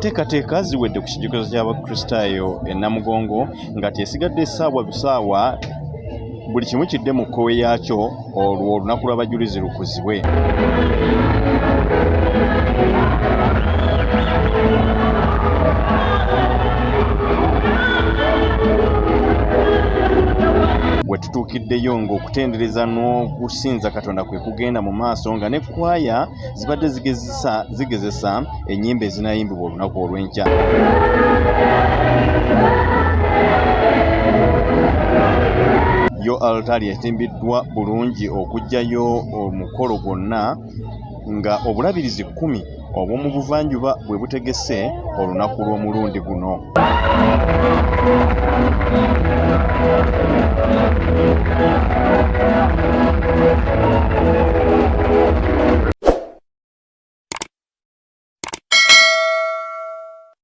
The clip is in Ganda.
Enteekateeka ziwedde ku kijjukizo ky'Abakristaayo e Namugongo nga tesigadde essaawa busaawa buli kimu kidde mu kkowe yaakyo olwo olunaku lw'abajulizi lukuzibwe. Wetutuukiddeyo ng'okutendereza n'okusinza Katonda kwe kugenda mu maaso nga ne kwaya zibadde zigezesa ennyimba ezinayimbibwa olunaku olw'enkya. Yo alutaari esimbiddwa bulungi okuggyayo omukolo gwonna nga obulabirizi 10 obw'omu buvanjuba bwe butegese olunaku lw'omulundi guno.